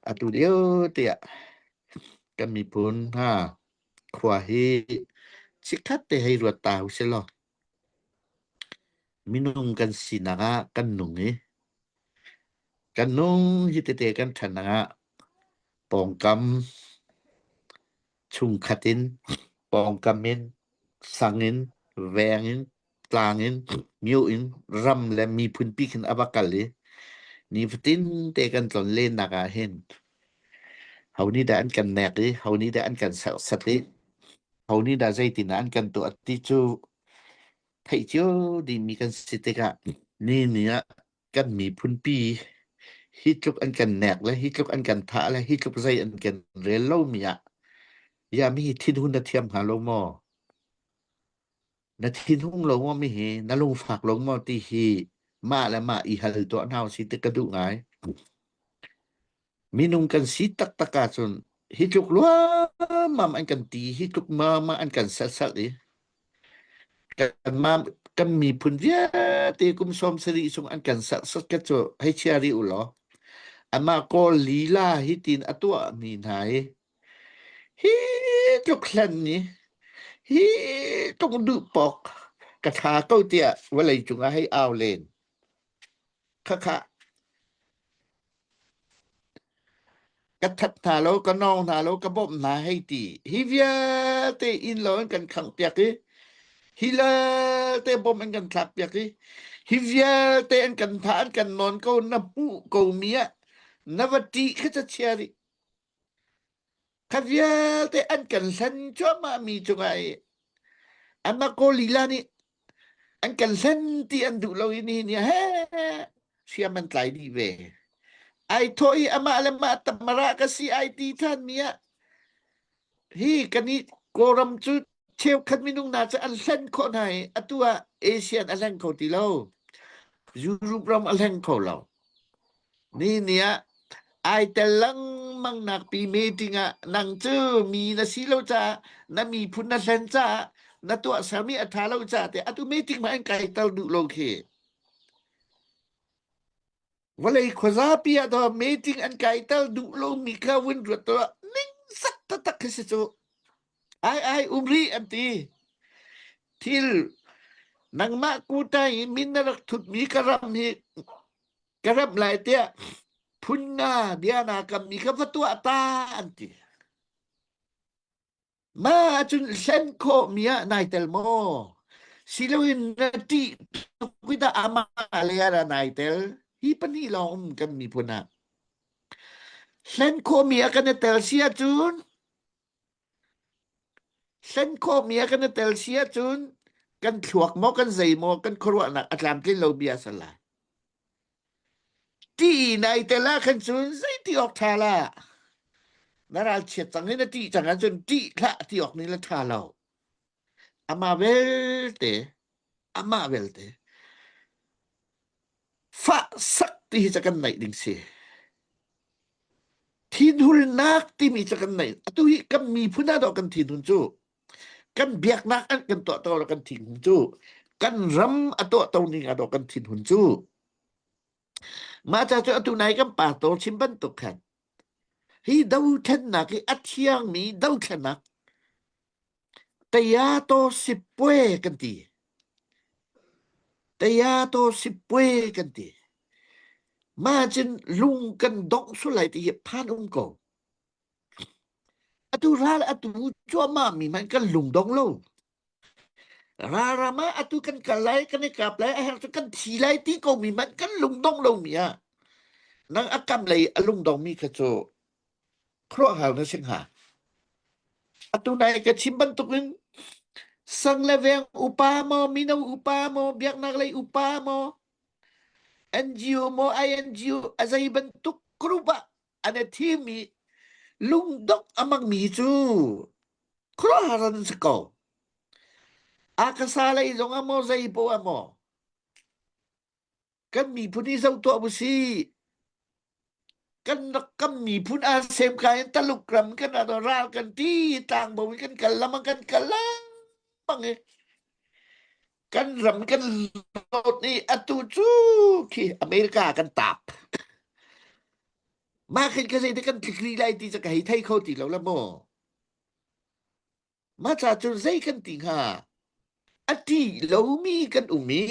Atu lio tiah kan miphun hna khua hi chikkhat te hei ruat ta usih law minung kan sinak ah kan nung i kan nung hi tete kan ṭhan ah pawngkam chungkhat in pawngkam in sang in veng in tlang in myo in ram le miphun pi khin a va kal i nifatin te kan tlon lennak ah hin ho nih dah an kan nek i ho nih dah an kan serhsat i ho nih dah zeitin dah an kan tuah ti cu theih cio dihmi kan si tikah ni ni ah kan miphun pi hi tluk an kan nek le hi tluk an kan thah le hi tluk zei an kan rel lomi ah ya mi hi thinhun na thiam hnga lo maw? Na thinhung lo maw mi hi na lungfak lo maw ti hi mah le mah i hal tuah hna usih ti ka duh ngai. Minung kan si taktak ahcun hi tluk luammam an kan ti, hi tluk mama an kan serhsat i kanmah kan miphun vialte kum 70 chung an kan serhsat ka cu hei chia rih u law amah Kawl lila hi tin a tuahmi hna hi hi tluk hlan ni hi tluk duh pok ka tha ko tiah vawlei cungah hei au len khakha Ka that hna lo, ka nawng hna lo, ka bawmh hna hei ti. Hi vialte inn lo an kan khanghpiak i hi vialte bom an kan thlakpiak i hi vialte an kan thah an kan nawn ko na hmuh ko mi ah na va ṭih kha ca chia rih. Kha vialte an kan hlen cuahmah mi cungah i anmah Kawl lila nih an kan hlen ti an duh lo i nihin he hriam an tlai dih ve. Ai thawh i amah le mah tamara ka si ai ti than mi ah hi kan i Kawlram cu cheukhat minung hna cu an hlen khawh hna i atu ah ASEAN a hleng kho ti lo. Europe ram a hleng kho lo. Ni ni ah ai tel lengmang nak pi meeting ah nang cu mi na si lo caah na miphun na hlen caah na tuahsermi a ṭha lo caah te atu meeting ma an kai tel duh lo khi. Vawlei khuazapi ah to meeting an kai tel duh lomi kha vun ruat tuah ningzak taktak khi si cu. Ai ai um rih an ti. Thil nangmah kuta i min na rak thutmi ka ram hi ka remh lai tiah phun nga bia naa kammi kha va tuah ta an ti. Ma ahcun hlen khawhmi ah nai tel maw? Siloin na ṭih tuk i dah amah le ah nai tel. Hi pahnih lawng um kan miphun ah. Hlen khawhmi ah kan i tel si ahcun hlen khawhmi ah kan i tel si ahcun kan thluak maw kan zei maw kan khuaruahnak a tlamtlin lo bia a si lai. Ti nai tel ah khan cun zeiti awk ṭha la. Na ralchiat cang i na ṭih cang ahcun ṭih hlah ti awk nih le ṭha lo. Amah belte, amah belte fah sak ti hi ca kan naih ding si. Thinhulnak timi ca kan naih. Atu hi kan miphun ah dawh kan thinhun cu. Kan biaknak an kan tuahto lo kan thinhun cu. Kan ram a tuahto ning ah dawh kan thinhun cu. Mah ca cu atu nai kan pastor chim bantuk khan hi dothlennak hi a thiangmi dothlennak Tayato sipue kan ti. Tayato sipue kan ti. Mah cun lung kan dongh sul lai ti hi phan um ko. Atu ral atu cuahmah mi hmanh kan lung dong lo. Ralram ah atu kan kal lai, kan i kap lai, a herh cu kan thi lai ti ko mi hmanh kan lungdong lomi ah nang a kam lei a lungdong mi kha cu khuaruahhar na si hnga. Atu nai ka chim bantukin sang le veng upa maw, mino upa maw, biaknak lei upa maw, NGO maw, INGO a zei bantuk group ah an i thim i lungdongh a hmangmi cu khuaruahhar an si ko. Akasa lei zong ah maw zei poah ah maw kan miphun hi zoh tuah usih. Kan rak kan miphun aa sem ka in Taluk ram kan ral kan ti tlangbo in kan kal lam kan kal lengmang i kan ram kan lawt i atu cu khi America kan tap. Mah khin ka zei kan tlik rih lai ti cu ka hei thei kho ti lo la maw? Mah ca cun zei kan ti hnga? A ṭih lomi kan um i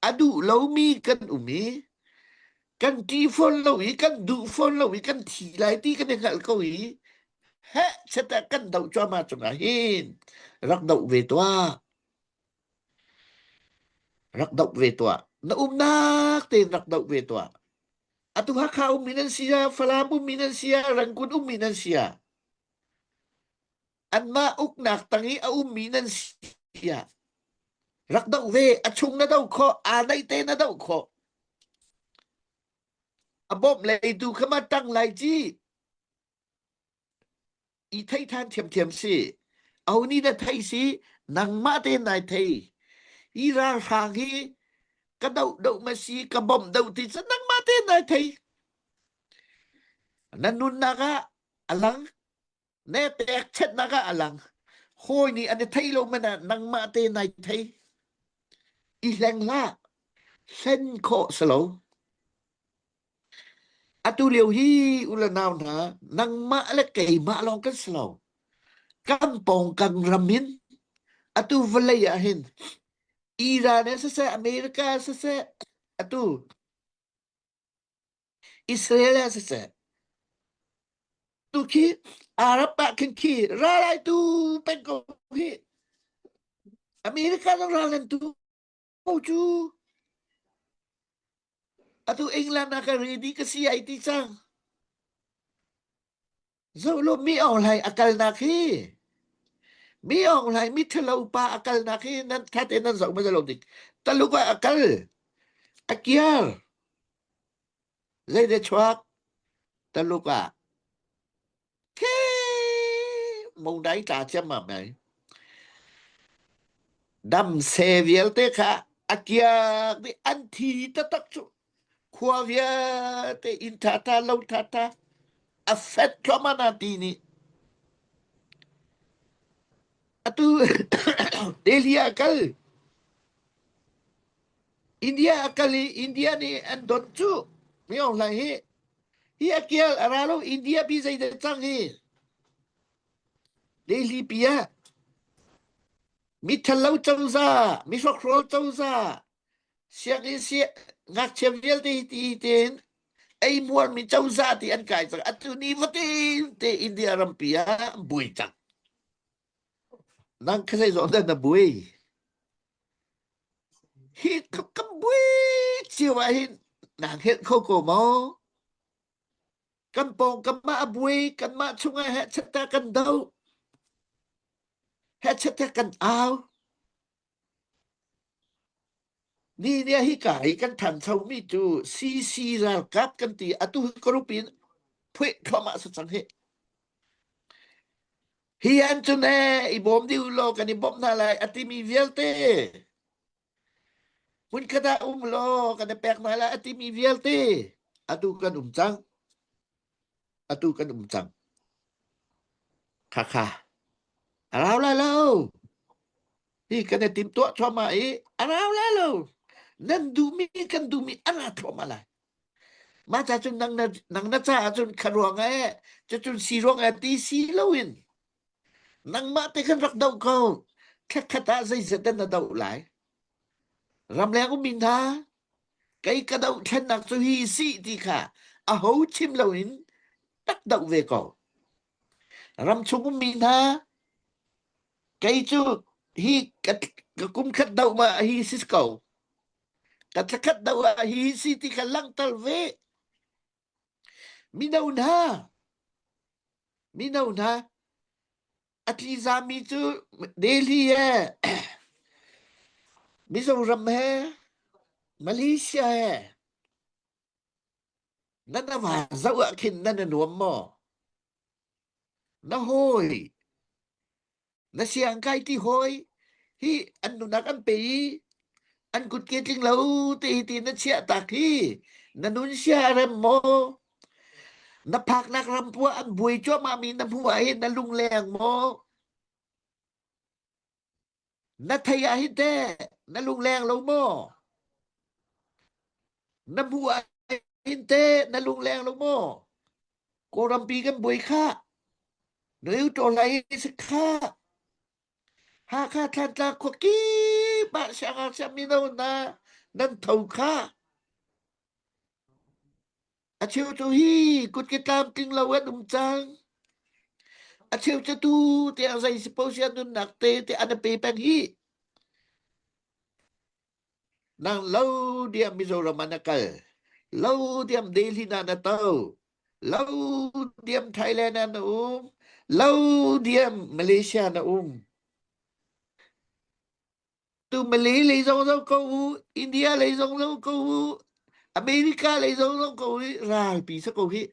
a duh lomi kan um i kan ṭih fawn lo i kan duh fawn lo i kan thi lai ti kan i hngalh ko i heh chet ah kan doh cuahmah cungah hin rak doh ve tuah. Rak doh ve tuah. Na umnak tein rak doh ve tuah. Atu Hakha ummi nan si ah, Falam ummi nan si ah, Rangoon ummi nan si ah, anmah uknak tang i a ummi nan si ah, rak doh ve. A chung na doh khawh, aa naih te na doh khawh. A bawmh lei tu kha ma tang lai ci. I thei than thiamthiam si. Aho nih dah thei si? Nangmah tein nai thei. Hi ralhrang hi ka doh doh ma si, ka bawmh doh ti cu nangmah tein nai thei. Na nunnak ah a lang, ne pekchenhnak ah a lang. Hawi nih an i thei lo man ah nangmah te nai thei. I hleng hlah. Hlen khawh si lo. Atu lio hi u le nau hna, nangmah le keimah lawng kan si lo. Kan pawngkam ram hin atu vawlei ah hin Iran in siseh, America siseh, atu Israel ah siseh, tu khi Arab ah khin khi ral ai tu peng ko hi. America zong ral nan tu ko cu. Atu England ah ka ready ka si ai ti cang. Zoh law mi Aung Hlaing a kalnak hi mi Aung Hlaing mi ṭhalo pa a kalnak hi nan ṭha tein nan zoh hmasa lo dik. Taluk ah a kal. A kiar. Zei chuak? Taluk ah. Khi mongdai tla ciammam ai. Dam se vialte kha a kiak dih an thi taktak cu. Khua vialte inn ṭhaṭha lo ṭhaṭha a fet thluahmah na ti nih. Atu Delhi ah kal. India a kal i India nih an don cu. Mi Aung Hlaing hi hi a kial a ra lo India pi zei dah cang hi. Delhi pi ah mi ṭhalo cozah, mi hrokhrawl cozah, sianginn si ngakchia vialte hi ti tein ei muarmi cozah ti an kai cang. Atu ni fatin te India rampi ah an buai cang. Nang kha zei zawn dah na buai? Hi kan buai cio ah hin naa hngelh kho ko maw? Kan pawng kanmah a buai, kanmah chungah hehchet ah kan doh. Hehchet ah kan au. Ni nih hika hi kan ṭhanchomi cu CC ralkap kan ti atu hi group in phuih thluahmah si cang hi. Hi an cun ee i bawm dih u law kan i bawmh hna lai a timi vialte hmunkhat ah um law kan i pek hna lai a timi vialte atu kan um cang. Atu kan um cang. Khakha. A rau lai lo. Hi kan i timtuah thluahmah i a rau lai lo. Nan duhmi kan duhmi a ra thluahmah lai. Mah ca cun nang na nang na caah cun kha ruang eh cucun si ruang eh ti si loin nangmah te khan rak doh ko. Khatkhat ah zeizat dah na doh lai. Ramleng ummi hna kei ka dohthlennak cu hi si ti kha aho chim loin tak doh ve ko. Ramchung ummi hna kei cu hi ka, ka kum khat doh ma hi si ko. Ka thlakhat doh ah hi si ti kha langhter ve. Mino hna, mino hna, a tlizami cu Delhi he, Mizoram he, Malaysia he, nan a van zoh ah khin nan a nuam maw? Na hawi, na siangkai ti hawi hi an nunak an pe i an kutke tling lo te hi ti na chiah tak hi na nun sia a rem maw? Na phaknak ram puah an buai cuahmah mi na hmuh ah hin na lungleng maw? Na thei ah hin teh na lungleng lo maw? Na hmuh ah hin teh na lungleng lo maw? Kawlrampi kan buai khah. Neu tawlai si khah. Hakha Thantlang khuakip ah siangngakchia mino hna nan tho khah. A cheu cu hi kutke tlamtling lo an um cang. A cheu cu tu tiang zei si posia nunnak te te an pe peng hi. Nang lo diam Mizoram ah na kal. Lo diam Delhi na na to. Lo diam Thailand ah na um. Lo diam Malaysia na um. Tu Malay lei zong zo ko u, India lei zong zo ko u, America lei zong zo ko u, ralpi sa ko hi.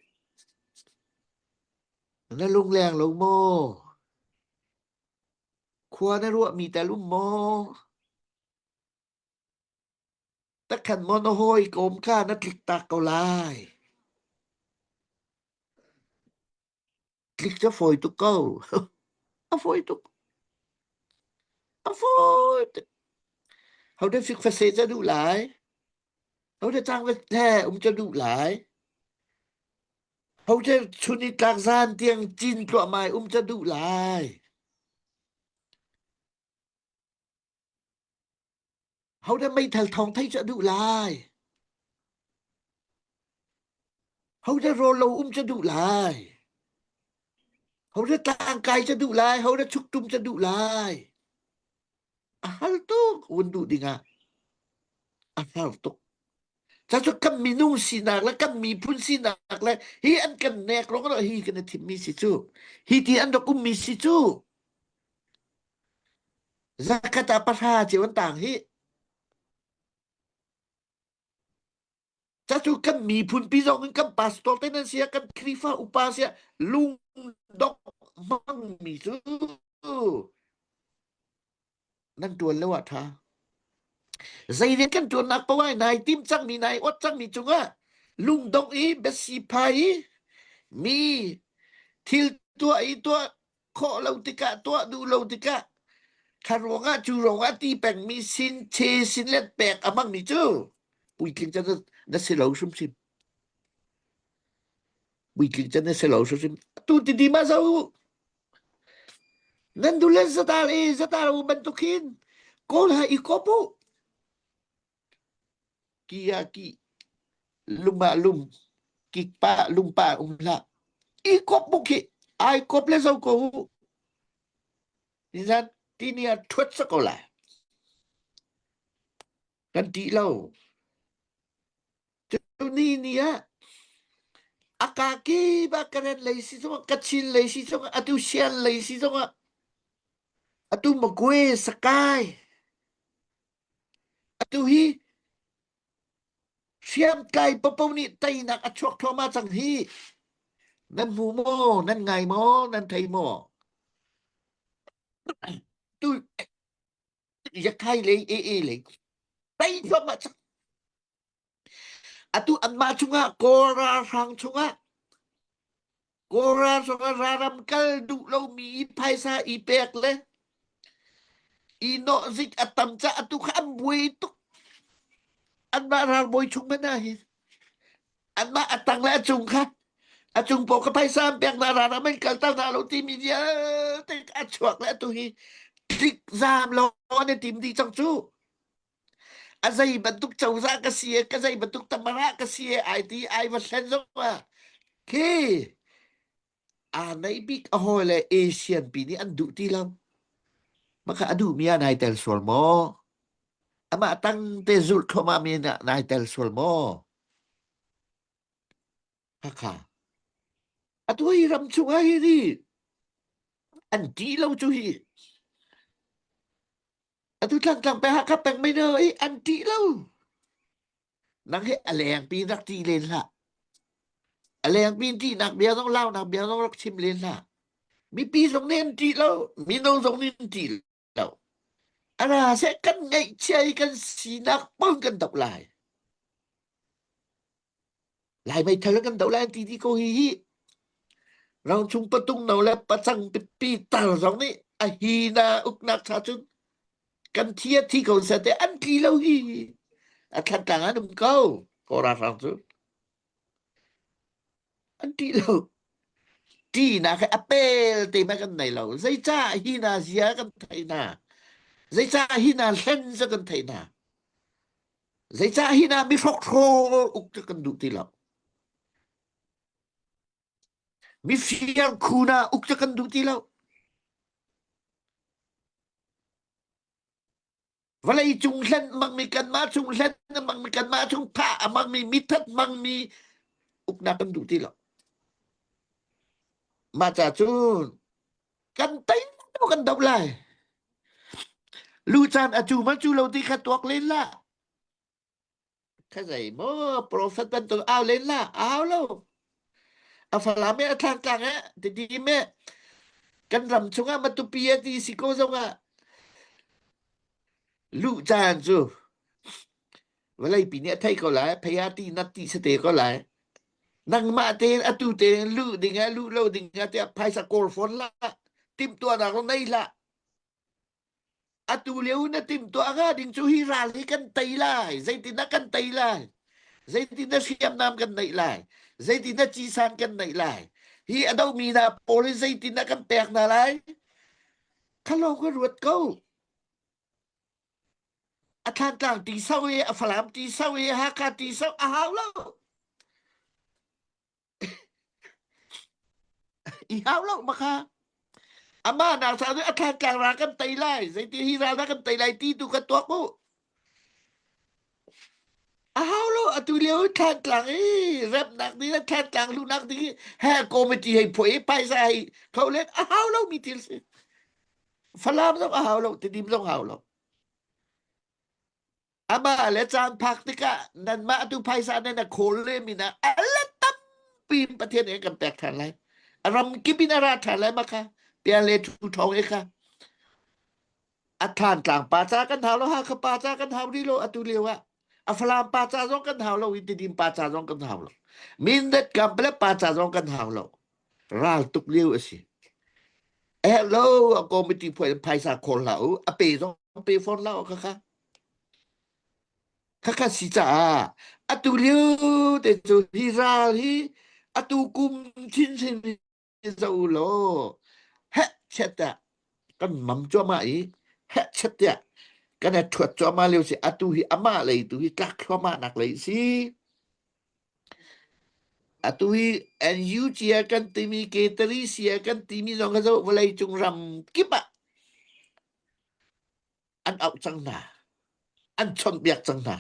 Na lungleng lo maw? Khua na ruahmi tal um maw? Takhan maw na hawikom kha na tlik tak ko lai. Tlik cu a fawi tuk ko. A fawi tuk. A fawi tuk. Ho dah fikfa seh ca duh lai? Ho dah cang he um ca duh lai? Ho dah chun i tlak zan tiang cin tluahmai um ca duh lai? Ho dah meithal thawng thei cu a duh lai? Ho dah rawl lo um cu a duh lai? Ho dah tlangkai cu a duh lai? Ho dah chuktum cu a duh lai? A har tuk vun duh dingah. A har tuk. Cu kan minung sinak le kan miphun sinak le hi an kan nek rong hi kan i thimmi si cu. Hi ti an rak ummi si cu. Zakhat ah pahra cio an tang hi. Cacu kan miphun pi zong in kan pastor te nan sia kan Khrihfa upa sia lungdong hmangmi cu nan tuan lo ah tha. Zei rian kan tuannak paoh ah nai tim cangmi nai ot cangmi cungah lungdong i biasi phai i mi thil tuah i tuah khawh lo tikah tuah duh lo tikah kha ruangah cu ruangah ti pengmi sin che sin let pek a hmangmi cu puitling can na si lo hrimhrim puitling can na si lo hrimhrim tu ti di ma zo nan du le zatal e zatal u bantuk hin kawl ha i kop u ki ah ki lum ah lum kik pa lum pa um hlah i kop buk hi ai kop le zo ko u nizan tini ah thuat sa ko lai kan ti lo cu ni ni ah akaki ba karen lei si zong kachin lei si zong atu sian lei si zong atu magwe sakai Atu hi hriamtlai paopaoh nih teinak a chuak thluahmah cang hi. Nan hmu maw? Nan ngai maw? Nan thei maw? Tu yakhai lei AA lei tei thluahmah cang. Atu anmah chungah Kawl ralhrang chungah Kawl ralhrang raram kal duh lomi i phaisa i pek le i nawhzik a tam caah atu kha an buai tuk. Anmah ralbawi chung hmanh ah hin anmah a tang le a cung kha a cung paoh kha phaisa an pek hna raram an kalter hna lo timi vialte a chuak le atu hi tlik zaam lawng an i tim dih cang cu. A zei bantuk cozah ka si e, ka zei bantuk tamara ka si e, ai ti ai va hlen zong ah khi aa nei bik a hawi le Asian pi nih an duh ti lo. Maka a duhmi ah nai tel sual maw? Amah tang te zulh thluahmah mi ah nai tel sual maw? Hakha. Atu hi ram chung ah hi ri an ṭih lo cu hi. Atu tlangtlang peng Hakha peng mino i an ṭih lo. Nang hi a lengpi rak ṭih len hlah. A lengpi ṭihnak bia zong launak bia zong rak chim len hlah. Mipi zong nih an ṭih lo, mino zong nih an ṭih lo. A ra seh kan ngaihchia i kan sinak pong kan doh lai. Lai meithal kan doh lai an ti dih ko hi hi. Rangchung patung no le pacang pipi tar zong nih a hi na uknak cha cun kan thi a thi ko seh te an tli lo hi. A thlatlang an um ko. Kawra hrang cu. An ti lo. Ṭihnak he a pel te hmanh kan nei lo. Zeicah hi hna zia kan theih hna? Zeicah hi hna hlen cu kan theih hna? Zeicah hi hna mi hrokhrawl uk cu kan duh ti lo? Mifir khu hna uk cu kan duh ti lo. Vawlei cung hlen hmangmi kanmah chung hlen hmangmi kanmah chung thah a hmangmi mithat hmangmi uknak kan duh ti lo. Mah ca cun kan tei lo kan doh lai. Lu caan a cu ma cu lo ti kha tuak len la. Kha zei maw profet bantuk au len la au lo. A falam e a thlang tlang e ti me kan ram chungah matupi a ti si ko zongah luh caan cu vawleipi nih a thei ko lai phei ti na ti sate ko lai nangmah tein atu tein luh ding ah luh lo ding ah tiah phaisa kawl fawn la timhtuahnak zong nei hlah Atu lio na timhtuah hnga ding cu hi ral hi kan tei lai. Zeitindah kan tei lai? Zeitindah hriamnam kan neih lai? Zeitindah cisan kan neih lai? Hi a domi hna pawl hi zeitindah kan pek hna lai? Kha lawng ka ruat ko. A Thlantlang ti so i, a Falam ti so i, Hakha ti so a hau lo. I hau lo ma kha. Amah nak sa a thlantlang ra kan tei lai. Zeiti hi ral dah kan tei lai ti tu kan tuak u. A hau lo atu lio thlantlang i remnak ding le thlantlang luhnak ding i he committee hei phuah i phaisa hei kho len a hau lo mi thil si. Falam zong a hau lo, Tidim zong hau lo. Amah le caan phak tikah nanmah tu phaisa nan a khawl le mi na a let tampi in Pathian nih kan pek ṭhan lai. A ram kip in a ra ṭhan lai ma kha. Pian le thu ṭhawng e kha. A Thlantlang pa ca kan hau lo, Hakha pa ca kan hau rih lo atu lio ah. A Falam pa ca zong kan hau lo, i Tidim pa ca zong kan hau lo. Mindat Kanpalet pa ca zong kan hau lo. Ral tuk lio a si. Hello, a committee phuai phaisa khawl hlah u, a pe zong pe fawn hlah u khakha. Khakha si caah atu lio te cu hi ral hi atu kum chinchin hi zoh u law heh chiat tiah kan mam cuahmah i heh chiat tiah kan i ṭhuat cuahmah lio si atu hi amah lei tu hi tlak thluahmah nak lei si. Atu hi NUG ah kan timi K3C ah kan timi zong kha zoh vawlei cung ram kip ah an auh cang hna. An chawnhbiak cang hna.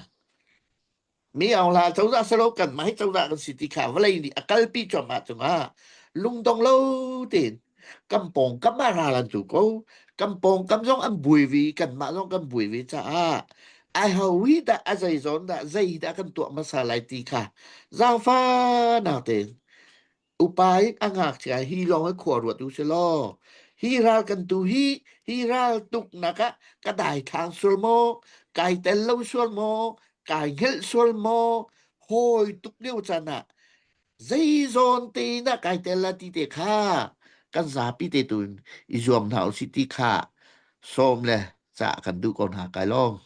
Mi Aung Hla cozah silo kanmah hi cozah kan si ti kha vawlei nih a kalpi cuahmah cungah lungdong lo tein kan pawngkam ah ral an tu ko. Kan pawngkam zong an buai ve i kanmah zong kan buai ve caah ai ho hi dah a zei zawn dah zei dah kan tuah hmasa lai ti kha zaangfahnak tein upa in a ngakchia hi lawng hi khua ruat u si law hi ral kan tu hi hi ral tuknak ah ka daithlang sual maw kai tel lo sual maw kai hngelh sual maw hawi tuk lio caan ah zeizawn te na kai tel la ti te kha kan zapi te tu in i zuam hna usih ti kha sawm le cah kan duh ko hna kai lawm.